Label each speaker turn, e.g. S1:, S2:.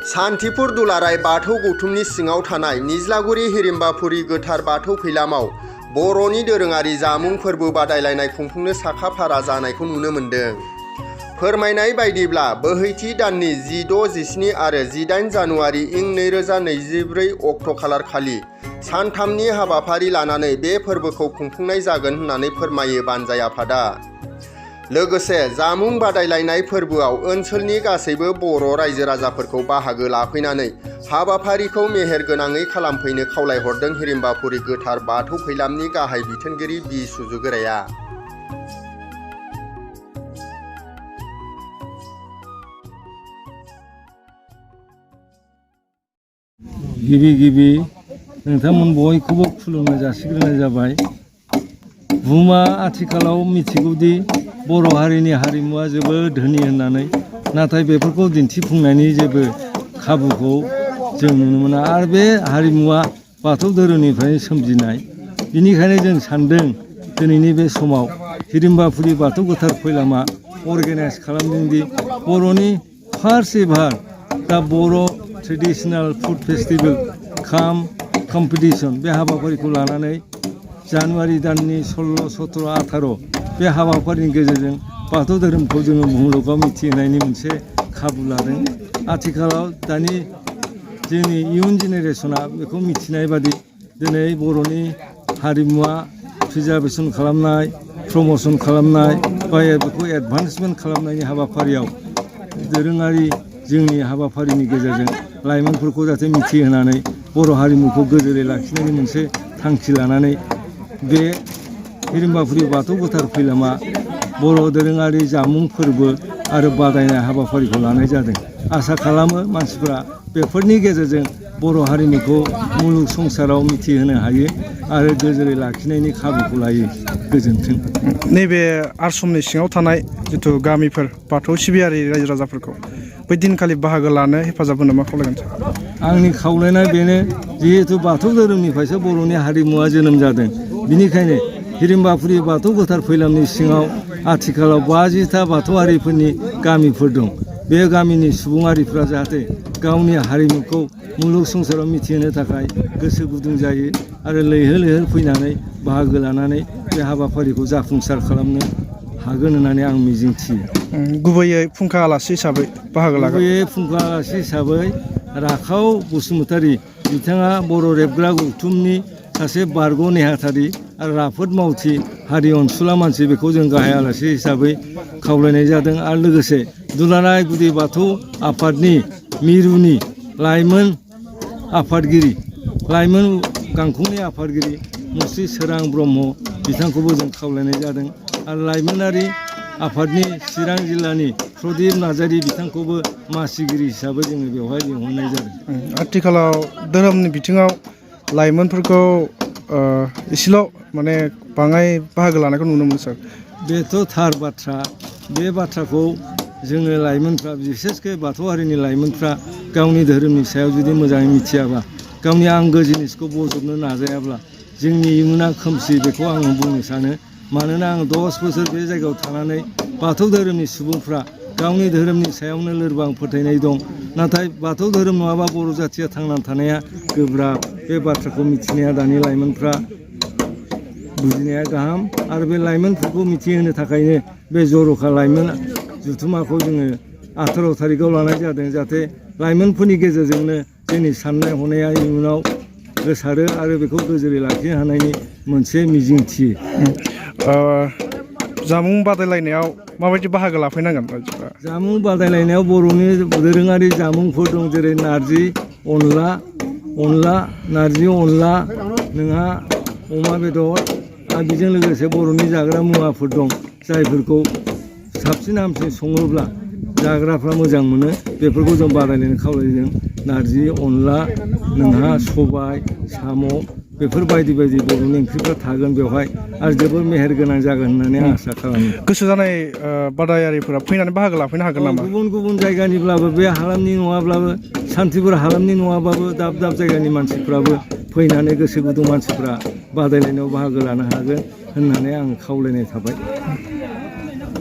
S1: सान्थिपुर दुलाराय बाथौ गौथुमनि सिङाव थानाय निज्लागुरि हिरिम्बाफुरि गोथार बाथौ फैलामाव बर'नि दोरोङारि जामुं फोरबो बादायलायनाय खुंफुंनो साखाफारा जानायखौ नुनो मोन्दों। फोरमायनाय बायदिब्ला बोहैथि दाननि 16, 17 आरो 18 जानुवारि इं 2024 अक्ट' खालार खालि सानथामनि हाबाफारि लानानै बे फोरबोखौ खुंफुंनाय जागोन होननानै फोरमायो बानजाय आफादा। लोगोसे जामुं बादायलायनाय फोरबोआव ओनसोलनि गासैबो बर' रायजो राजाफोरखौ बाहागो लाफैनानै हाबाफारिखौ मेहेरगोनाङै खालामफैनो खावलायहरदों हिरिम्बाफुरि गोथार बाथौ फैलामनि गाहाय बिथोनगिरि बि सुजुगोराया।
S2: गिबि नोंथांमोन बयखौबो खुलुमनाय जासिग्रोनाय जाबाय। बुहुमा आथिखालाव मिथिगौदि बर' हारिनि हारिमुवा जोबोद धोनि होननानै, नाथाय बेफोरखौ दिन्थिफुंनायनि जेबो खाबुखौ जों नुनो मोना। आरो बे हारिमुवा बाथौ धोरोमनिफ्रायनो सोमजिनाय। बेनिखायनो जों सानदों दिनैनि बे समाव हिरिम्बाफुरि बाथौ गोथार फैलामा अर्गेनाइज खालामदोंदि बर'नि फार्स्ट एभार दा बर' ट्रेडिशनेल फुड फेस्टिभेल खाम कम्पिटिसन बे हाबाफारिखौ लानानै जानुवारि दाननि 16, 17, 18 बे हाबाफारिनि गेजेरजों बाथौ धोरोमखौ जोङो मुलुगाव मिथिहोनायनि मोनसे खाबु लादों। आथिखालाव दानि जोंनि इयुन जेनेरेसना बेखौ मिथिनाय बादि दिनै बर'नि हारिमुवा प्रिजार्भेसन खालामनाय, प्रम'सन खालामनाय बा बेखौ एडभान्समेन्ट खालामनायनि हाबाफारियाव दोरोङारि जोंनि हाबाफारिनि गेजेरजों लाइमोनफोरखौ जाहाथे मिथिहोनानै बर' हारिमुखौ गोजोरै लाखिनायनि मोनसे थांखि लानानै बे हिरिम्बाफुरि बाथौ गोथार फैलामा बर' दोरोङारि जामुं फोरबो आरो बादायनाय हाबाफारिखौ लानाय जादों। आसा खालामो मानसिफ्रा बेफोरनि गेजेरजों बर' हारिमुखौ मुलुग संसाराव मिथिहोनो हायो आरो गोजोरै लाखिनायनि खाबुखौ लायो। गोजोन्थों।
S3: नैबे आश्रमनि सिङाव थानाय जिथु गामिफोर बाथौ सिबियारि रायजो राजाफोरखौ बै दिनखालि बाहागो लानो हेफाजाब होनो मा खावलायगोन सार?
S2: आंनि खावलायनाय बेनो, जिहेथु बाथौ धोरोमनिफ्रायसो बर'नि हारिमुवा जोनोम जादों। बिनिखायनो हिरिम्बाफुरि बाथौ गोथार फैलामनि सिङाव आथिखालाव 50टा बाथौआरिफोरनि गामिफोर दं। बे गामिनि सुबुङारिफ्रा जाहाथे गावनि हारिमुखौ मुलुग संसाराव मिथिहोनो थाखाय गोसो गुदुं जायो आरो लैहोर लैहोर फैनानै बाहागो लानानै बे हाबाफारिखौ जाफुंसार खालामनो हागोन होननानै आं मिजिंथियो।
S3: गुबैयै फुंखा आलासि हिसाबै बाहागो लागोन।
S2: गुबैयै फुंखा आलासि हिसाबै राखाव बसुमतारी, बिथाङा बर' रेबग्रा गौथुमनि सासे बारग' नेहाथारि आरो राफोद मावथि हारि अनसुला मानसि, बेखौ जों गाहाय आलासि हिसाबै खावलायनाय जादों। आरो लोगोसे दुलाराय गुदि बाथौ आफादनि मिरुनि लाइमोन आफादगिरि, लाइमोन गांखंनि आफादगिरि मुस्रि सोरां ब्रह्म, बिथांखौबो जों खावलायनाय जादों। आरो लाइमोनारि आफादनि चिरां जिल्लानि प्रदीप नार्जारी, बिथांखौबो मासिगिरि हिसाबै जोङो बेवहाय लिंहरनाय जादों।
S3: आथिखालाव धोरोमनि बिथिङाव लाइमोनफोरखौ एसेल' माने बाङाय बाहागो लानायखौ नुनो मोनो सार।
S2: बेथ' थार बाथ्रा। बे बाथ्राखौ जोङो लाइमोनफ्रा, बिसेसकै बाथौ हारिनि लाइमोनफ्रा गावनि धोरोमनि सायाव जुदि मोजाङै मिथियाबा, गावनि आंगो जिनिसखौ बजबनो नाजायाब्ला जोंनि इयुना खोमसि, बेखौ आङो बुंनो सानो। मानोना आं 10 बोसोर बे जायगायाव थानानै बाथौ धोरोमनि सुबुंफ्रा गावनि धोरोमनि सायावनो लोरबां फोथायनाय दं। नाथाय बाथौ धोरोम नङाबा बर' जाथिया थांनानै थानाया गोब्राब। बे बाथ्राखौ मिथिनाया दानि लाइमोनफ्रा बुजिनाया गाहाम। आरो बे लाइमोनफोरखौ मिथिहोनो थाखायनो बे जर'खा लाइमोन जथुम्माखौ जोङो 18 थारिखआव लानाय जादों, जाहाथे लाइमोनफोरनि गेजेरजोंनो जोंनि साननाय हनाया इयुनाव गोसारो आरो बेखौ गोजोरै लाखिनो हानायनि मोनसे मिजिंथियो।
S3: जामुं बादायलायनायाव माबायदि बाहागो लाफैनांगोन मानसिफ्रा?
S2: जामुं बादायलायनायाव बर'नि दोरोङारि जामुंफोर दं, जेरै नारजि अनला, नारजि अनला, नोंहा अमा बेदर, आरो बेजों लोगोसे बर'नि जाग्रा मुवाफोर दं जायफोरखौ साबसिन हामसिन सङोब्ला जाग्राफ्रा मोजां मोनो। बेफोरखौ जों बादायलायनो खावलायदों। नारजि अनला, नोंहा सबाय साम', बेफोर बायदि बायदि बर'नि ओंख्रिफ्रा थागोन बेवहाय, आरो जोबोर मेहेरगोनां जागोन होननानै आं आसा खालामो।
S3: गोसो जानाय बादायारिफोरा फैनानै बाहागो लाफैनो हागोन नामा?
S2: गुबुन गुबुन जायगानिब्लाबो, बे हालामनि नङाब्लाबो, सान्थिपुर हालामनि नङाबाबो दाब दाब जायगानि मानसिफ्राबो फैनानै गोसो गुदुं मानसिफ्रा बादायलायनायाव बाहागो लानो हागोन होननानै आं खावलायनाय थाबाय।